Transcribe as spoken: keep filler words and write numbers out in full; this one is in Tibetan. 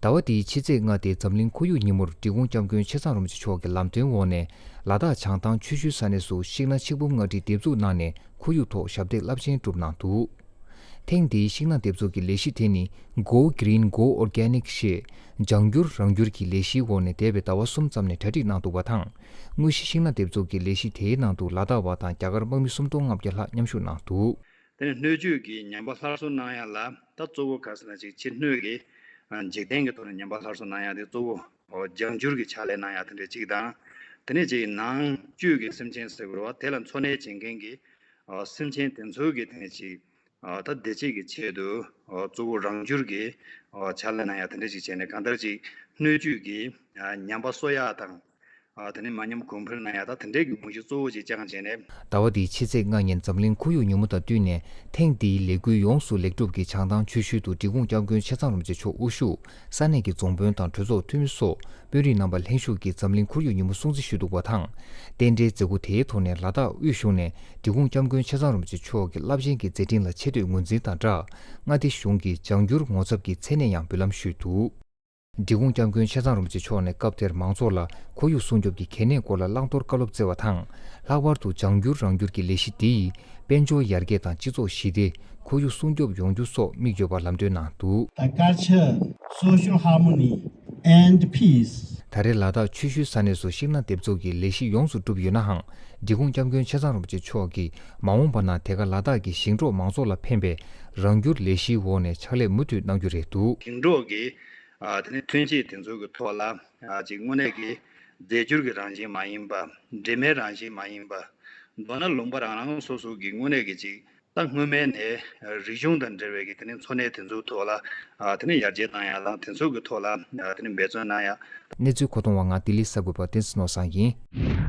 ཟླ་བ་འདིའི་ཕྱི་ཚེས་ལྔ་སྟེ་འཛམ་གླིང་ཁོར་ཡུག་ཉིན་མོར་འབྲི་གུང་སྐྱབས་མགོན་ཆེ་ཚང་རིན་པོ་ཆེ་མཆོག་གི་ལམ་སྟོན་འོག་ནས་ལ་དྭགས་བྱང་ཐང་ཆུ་ཤུལ་ས་གནས་སུ་ཤིང་ནགས་ཆིག་འབུམ་ལྔ་ཁྲི་འདེབས་འཛུགས་གནང་ནས་ཁོར་ཡུག་ཐོག་ཞབས་འདེགས་རླབས་ཆེན་བསྒྲུབས་གནང་འདུག་ཐེངས་འདིའི་ཤིང་ནགས་འདེབས་འཛུགས་ཀྱི་ལས་གཞི་དེ་ནི་Go Green Go Organic ཞེས་ལྗང་བསྒྱུར་རང་བསྒྱུར་གྱི་ལས་གཞིའི་འོག་ནས་འདས་པའི་ཟླ་བ་གསུམ་ཙམ་ནས་གྲ་སྒྲིག་གནང་འདུག་པ་དང་། དངོས་གཞི་ཤིང་ནགས་འདེབས་འཛུགས་ཀྱི་ལས་གཞི་དེའི་ནང་དུ་ལ་དྭགས་པ་དང་རྒྱ་གར་དམག་མི་སུམ་སྟོང་ལྔ་བརྒྱ་ལྷག་མཉམ་ཞུགས་གནང་འདུག་དེ་ནས་སྣོད་བཅུད་ཀྱི་ཉམས་པ་སླར་གསོ་གནང་ཡ་ལ་ད་གཙོ་བོ་ག་ཟེར་ན་ཅིག་ཕྱི་སྣོད་ཀྱི་ཨ་འཇིག་རྟེན་གྱི་ཐོག་ནས་ཉམས་པ་སླར་གསོ་གནང་ཡ་དེ་གཙོ་བོ་ཨོ་ལྗང་བསྒྱུར་གྱི་ཕྱག་ལས་གནང་ཡ་དེ་འདྲ་ཅིག་དང་། དེ་ནས་ཅིག་ནང་བཅུད་ཀྱི་སེམས་ཅན་ཟེར་དགོས་རེད་བ། དེ་ལ་འཚོ་གནས་བྱེད་མཁན་གྱི་ཨོ་སེམས་ཅན་དེ་ཚོའི་གི་དེ་ནས་ཅིག་ཨོ་ད་བདེ་སྐྱིད་ཀྱི་ཆེད་དུ་ཨོ་གཙོ་བོ་རང་བསྒྱུར་གྱི་ཨོ་ཕྱག་ལས་གནང་ཡ་དེ་འདྲ་ཅིག་བྱས་ནས། གང་ལྟར་ཅིག་སྣོད་བཅུད་ཀྱི་ཨ་ཉམས་པ་གསོ་ཡ་དང་། ཨ་དེ་ནས་མ་ཉམས་གོང་འཕེལ་གནང་ཡ་ད་དེ་འདྲའི་གི་དགོངས་གཞི་གཙོ་བོ་ཅིག་བཅངས་བྱས་ནས། ཟླ་བ་འདིའི་ཕྱི་ཚེས་ལྔ་ཉིན་འཛམ་གླིང་ཁོར་ཡུག་ཉིན་མོ་དང་བསྟུན་ནས་ཐེངས་འདིའི་ལས་འགུལ་ཡོངས་སུ་ལེགས་གྲུབ་ཀྱིས་བྱང་ཐང་ཆུ་ཤུལ་དུ་འབྲི་གུང་སྐྱབས་མགོན་ཆེ་ཚང་རིན་པོ་ཆེ་མཆོག་དབུ་བཞུགས་ས་གནས་ཀྱི་རྫོང་དཔོན་དང་གྲོས་ཚོགས་འཐུས་མི་སོགས་དཔོན་རིགས་རྣམ་པ་ལྷན་ཞུགས་ཀྱིས་འཛམ་གླིང་ཁོར་ཡུག་ཉིན་མོ་སྲུང་བརྩི་ཞུས་འདུག་པ་དང་། རྟེན་འབྲེལ་མཛད་སྒོ་དེའི་ཐོག་ནས་ལ་དྭགས་དབུས་གཞུང་ནས་འབྲི་གུང་སྐྱབས་མགོན་ཆེ་ཚང་རིན་པོ་ཆེ་མཆོག་གི་རླབས་ཆེན་གྱི་མཛད་འཕྲིན་ལ་ཆེ་བསྟོད་ངོས་འཛིན་དང་སྦྲགས། མངའ་སྡེ་གཞུང་གི་ལྗང་བསྒྱུར་ངོ་ཚབ་ཀྱི་མཚན་གནས་ཡང་འབུལ་ལམ་ཞུས་འདུག་འབྲི་གུང་སྐྱབས་མགོན་ཆེ་ཚང་རིན་པོ་ཆེ་མཆོག་ནས་སྐབས་དེར་མང་ཚོགས་ལ་ཁོར་ཡུག་སྲུང་སྐྱོབ་ཀྱི་གལ་གནད་སྐོར་ལ་བླང་དོར་བཀའ་སློབ་སྩལ་བ་དང་། ལྷག་པར་དུ་ལྗང་བསྒྱུར་རང་བསྒྱུར་གྱི་ལས་གཞི་འདི་ཡིས་དཔལ་འབྱོར་ཡར་རྒྱས་དང་སྤྱི་ཚོགས་ཞི་བདེ། ཁོར་ཡུག་སྲུང་སྐྱོབ་ཡོང་རྒྱུ་སོགས་མིག་ཡོད་པར་ལམ་སྟོན་གནང་འདུག The culture, social harmony and peace. ད་རེས་ལ་དྭགས་ཆུ་ཤུལ་ས་གནས་སུ་ཤིང་ནགས་འདེབས་འཛུགས་ཀྱི་ལས་གཞི་ཡོངས་སུ་གྲུབ་ཡོད་ནའང་། འབྲི་གུང་སྐྱབས་མགོན་ཆེ་ཚང་རིན་པོ་ཆེ་མཆོག་གིས་མ་འོངས་པ་ན་དེ་ག་ལ་དྭགས་ཀྱི་ཞིང་འབྲོག་མང་ཚོགས་ལ་ཕན་པའི་རང་བསྒྱུར་ལས་གཞིའི་འོག་ནས་ཕྱག་ལས་མུ་མཐུད་གནང་རྒྱུ་རེད་འདུག་ཞིང་འབྲོག་གི་ཨ་དེ་ནས་ཐོན་སྐྱེད་དེ་ཚོ་གི་ཐོག་ལ་ཨ་ཅིག་དངོས་གནས་ཀྱི་རྫས་འགྱུར་གྱི་རང་བཞིན་མ་ཡིན་པ། སྦྲེལ་མའི་རང་བཞིན་མ་ཡིན་པ། མདོར་ན་ལུང་པ་རང་རང་སོ་སོ་གི་དངོས་གནས་ཀྱི་ཅིག་ད་སྔོན་མའི་ནས་རིག་གཞུང་དང་འབྲེལ་བའི་གི་དེ་ནས་འཚོ་གནས་དེ་ཚོའི་ཐོག་ལ་ཨ་དེ་ནས་ཡར་རྒྱས་བཏང་ཡ་དང་དེ་ཚོའི་གི་ཐོག་ལ་ཨ་དེ་ནས་འབད་བརྩོན་གནང་ཡ། གནས་ཚུལ་མཁོ་གཏོང་བ་ང་ལྡི་ལི་གསར་འགོད་པ་བསྟན་འཛིན་ནོར་བཟང་ཡིན།